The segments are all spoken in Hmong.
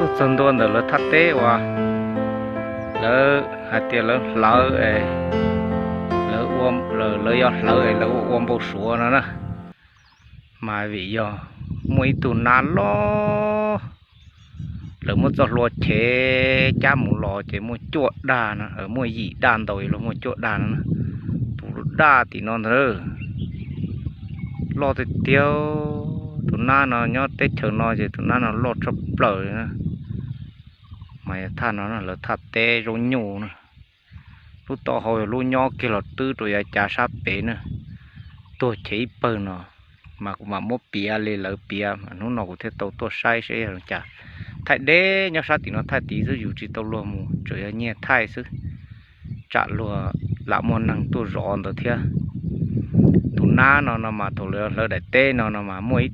Txog ntua ntawm lawv thaj teb uas lawv hais tias lawv hlawv, lawv, lawv yuav hlawv es lawv ua ua npau suav no na, mas vim yog muaj ib tug nab loj, lawv muab txoj hlua chev cab mus los ces muaj cuaj daj no, muaj yim daj ntau los muaj cuaj daj no na. Tus daj tim no ntag, loj tiag tiag. Tus nab no nyob teb chaws no ces tus nab no loj tshaj plaws li na. Mas yog thaj no lawv thaj teb zaub nyuj na. Lub taub hau yog lub nyob kiag los twb rau yav cav sab pem na, tuag chev ib pawg no. Mas kuv mam muab piav li lawv piav, hnub no kuv thiaj tau tuaj saib seb yog cas. Thaij deb nyob sab tim no thaij tid xwb, yus tsis tau luag mus, tsuas yog nyiag thaij xwb, tsam luag lam muaj neeg tuaj zov ntawd thiab. Tus nab no no mas thaum lawv hlawv daim teb no no mas muaj ib,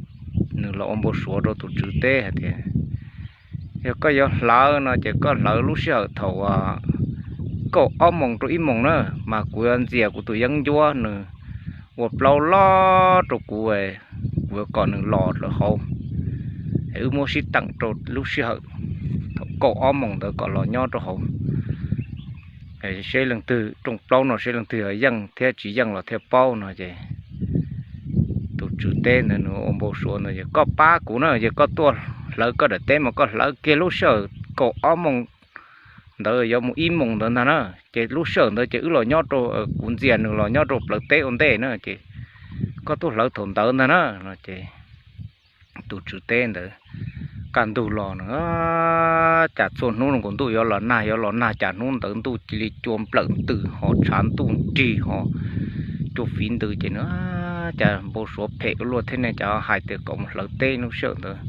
nws los ua npau suav rau tus tswv teb hais tias yog koj yuav hlawv no ces koj hlawv lub sij hawm thaum kaum ob moos rau ib moos na, mas kuv yuav ntxias kuv tus yeeb ncuab nws ua plaub loj rau kuv, kuv yuav kom nws los rau hauv. Wb muab sib teem rau lub sij hawm thaum kaum ob moos ntawd kom los nyob rau hauv, seb leej twg rooj plaub no seb leej twg yeej thiab tsis yeej los thiaj paub no ces tus tswv teb ntawd nws ua npau suav ntawd es koj pab kuv na, ces koj tuaj hlawv koj daim teb mas koj hlawv kiag lub sij hawm kaum ob moos ntawd yuav mus ib moos ntawd ntag na, ces lub sij hawm ntawd ces wb los nyob rau, kuv ntxias nws los nyob rau plawv teb ua ntej na, ces koj tuaj hlawv thaum ntawd ntag na no ces tus tswv teb ntawd kaj ntug los no, cas txhua hnub nkaus ntuj yuav los nag yuav los nag, cas hnub ntawd ntuj cia li cua nplawm ntws ho tshav ntuj nrig ho cua fiv ntws ces nws, cas npau suav phem ua luaj thiab ne, cas hais tias kom mus hlawv teb lub sij hawm ntawd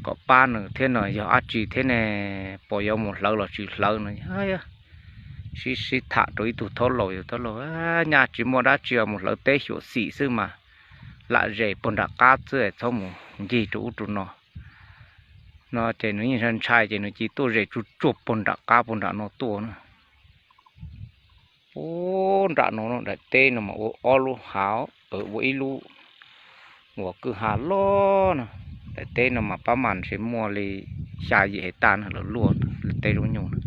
kom pab nws thiab no yog dab tsi thiab ne, puas yuav mus hlawv los tsis hlawv no. Sib sib tham rau ib tug thaub laus, yog thaub laus, nyaj tsis muaj dab tsi mus hlawv teb xyuam xim xwb mas, lam zes puag nram qab xwb, txhob mus ncig rau ub rau no no ces nws yeej ntshai ntshai ces nws cia tuaj zes tsuag tsuag puag nram qab puag nram no tuaj na. Ub, nram no daim teb no mas ua ob lub hav, ua ib lub uas kwj ha loj no. Daim teb no mas pab mas ntshe muaj li xya yim hais tas na, lawv luaj teb zaub nyuj na.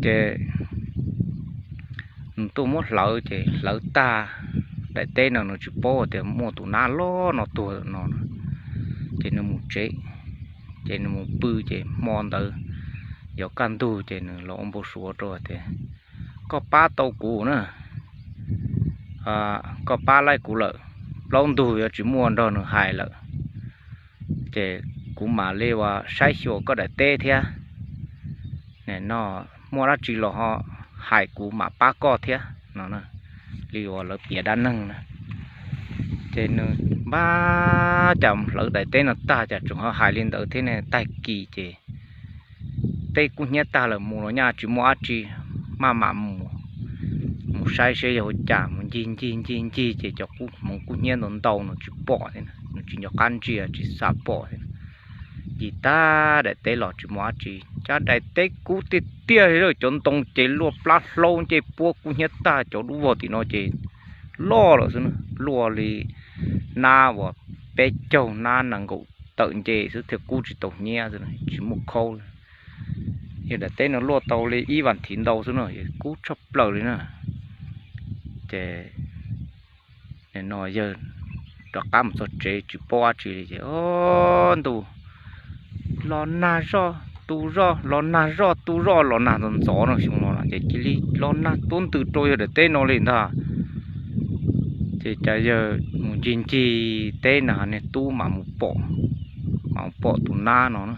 Ces nws tuaj muab hlawv ces hlawv tag daim teb no nws tsis paub tias muaj tus nab loj no tuag no, ces nws mus tsev, ces nws mus pw ces hmo ntawd yuav kaj ntug ces nws los ua npau suav rau tias koj pab tau kuv na, koj pab laij kuv lawm, plaub ntug yuav tsis muaj nrog nws hais lawm, ces kuv mam li uas saib xyuas koj daim teb thiab no, muaj dab tsi los ho hais kuv mam pab koj thiab no, li uas lawv piav dab neeg na. Ces nws npaj cas hlawv daim teb no tag cas tseem ho hais li ntawd thiab ne, tag kis ces teb kub hnyiab tag lawm mus los nyaj tsis muaj dab tsi, maj mam mus, mus saib seb yog ua cas, mus ncig ncig ncig ncig ces cov hmoov kub hnyiab ntau ntau nws tsis pom thiab, nws tsis nco qab ntsia tsis xav pom thiab. Ncig tag daim teb los tsis muaj dab tsi, cas daim teb kub tiag tiag li, cov ntoo ces luaj plab hlaub ncej puab kub hnyiab tag, cov dub vog tim no ces loj lawm xwb, luaj li nab uas peb caug nab nees nkaum tawm nce xwb thiaj kub tsis tau hnyiab xwb, tsis muaj khaub li. Yog daim teb no luaj tau li ib vas thiv ntau xwb no, kub tshaj plaws li na. Ces no yawg rov qab mus txog tsev tsis paub dab tsi li ces o ntuj, los nag zoj tu zoj los nag zoj tu zoj los nag ntxov ntxov no, xyoo no ces cia li los nag tuab ntws rau yawg daim teb no li ntag. Ces cas yawg mus ncig ncig teb na niag tub mam mus pom, mam mus pom tus nab no na.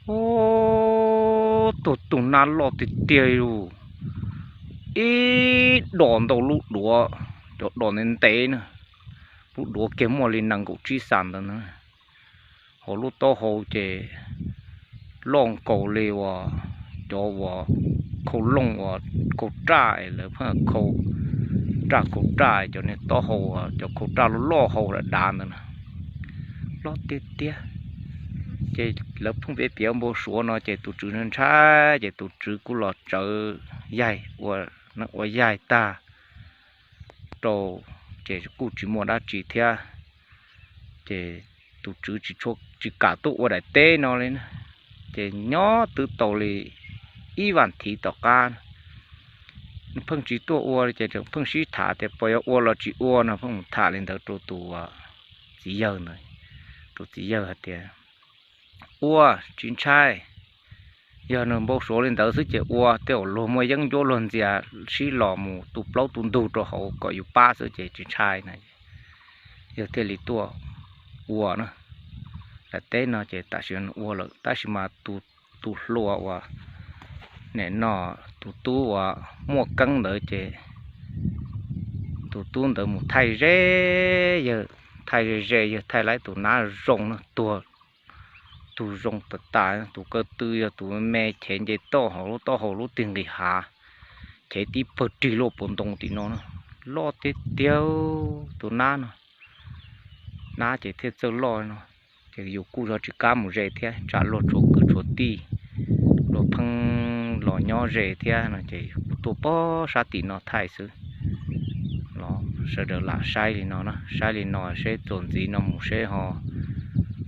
Ub, tus tus nab loj tiag tiag li, ib dos ntau lub duav, cov dos ntev ntev na, lub duav kiag muaj li nees nkaum tsib xas ntawd na. Hauv lub taub hau ces loj nkaus li uas cov uas khau looj uas khau raj, lawv pheej khau raj khau raj, cov niag taub hau uas cov khau raj loj loj hau dav dav ntawd na, loj tiag tiag. Ces lawv pheej piav piav npau suav no ces tus tswv ntshai ntshai ces tus tswv kuj los tsawv yaig ua, ua yaig tag rau, ces kuj tsis muaj dab tsi thiab. Ces tus tswv tsis kam tuaj ua daim teb no li na. Ces nyob twb tau li ib vas thiv tom qab, pheej tsis tuaj ua ces pheej sib tham tias puas yuav ua los tsis ua no, pheej mus tham li ntawd rau tus txiv yawg ntawd. Tus txiv yawg hais tias, ua, tsis ntshai, yog nws npau suav li ntawd xwb ces ua, tej zaum luag muaj yeeb ncuab luag ntxias sib los mus tu plaub tu ntug rau hauv kom yus pab xwb ces tsis ntshai na. Yawg thiaj li tuaj ua na. Daim teb no ces tam sim ua lawm tab sis mas tus hluas uas nim no tus tub uas Muaj Keeb ntawd ces tus tub ntawd mus thaij ze, yawg thaij ze ze, yawg thaij laib tus nab zoo na, tuag tug zoo tas tas, tus ko tw yog tus me chev nce toj hauv lub taub hau lub twg nqis hav, chev tib pawg rig luaj puas ntoo tim no na. Loj tiag tiag tus nab no. Nab ces thiaj txawj loj no. Ces yus kuj yog tsis kam mus ze thiab, tsam luag tshuav kwv tshuav tij, luag pheej los nyob ze thiab no ces kuv tuaj pog sab tim no thaij xwb. Los sawv daws lam saib li no na, saib li no seb txuas ntxiv no mus seb ho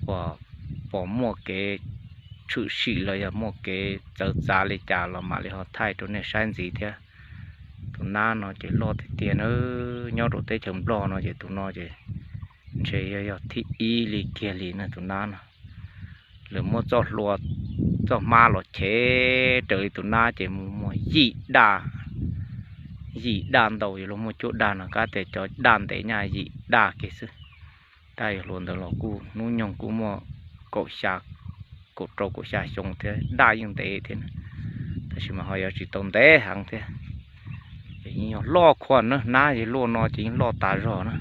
uas pom muaj kev tshwm sim los yog muaj kev txawv txav li cas los mam li ho thaij rau nej saib ntxiv thiab. Tus nab no ces loj tiag tiag na, nyob rau teb chaws Nplog no ces tus no ces ntshe yog yog thib ib li kiag li na tus nab no. Lawv muab txoj hlua, txoj hmab los chev raws li tus nab ces mus muaj yim daj, yim daj ntau, yuav luag muaj cuaj daj no, kab tias cov daj ntev nyaj yim daj kiag xwb. Tab yog hluas ntawd los kuj hnub nyoog kuj muaj kaum xya, kaum rau kaum xya xyoo thiab, daj yeej ntev thiab na. Tab sis mas ho yuav tsis tau ntev heev thiab. Ces yeej yog loj khuam na, nab yog luaj no ces yeej loj tas zog na.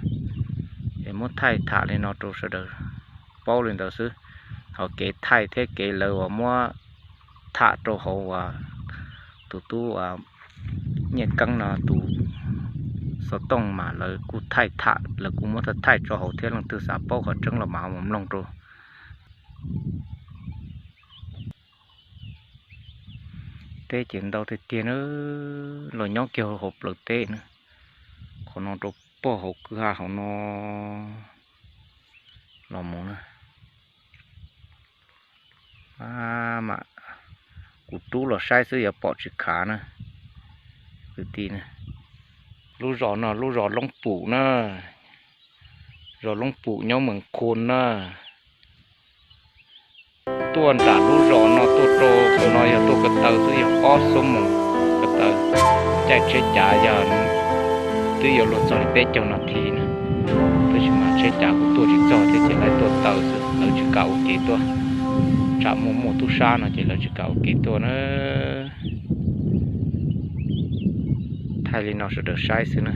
Es muab thaij tham li no rau sawv daws paub li ntawd xwb. Ho kev thaij thiab kev lawv uas muab tham rau hauv uas tus tub Nyiaj Keeb no tus xov tooj mas lawv kuj thaij tham, lawv kuj muab thaij tso hauv thiab, leej twg xav paub qhov tseeb los mas ho mus mloog rau. Teb ces ntau tiag tiag na, los nyob kiag hauv plawv teb na, qhov no rau pog hauv kwj ha hauv no los mus na. Mas kuv rub los saib xwb yuav pom tsis khav na kwv tij na. Lub zos no lub zos Loob Pum na, zos Loob Pum nyob Mees Khun na. Tuaj nram lub zos no tuaj rau qhov no yog tuaj ko taw xwb, yog ob xuab moos ko taw. Caij tsheb cav yog twb yuav luag txog li peb caug nas this na, tab sis mas tsheb cav kuj tuaj tsis txog thiab ces lawv tuaj taw xwb, lawv tsis kam ua kev tuaj. Tsam muaj muaj tub sab no ces lawv tsis kam ua kev tuaj na. Thaij li no sawv daws saib xwb na.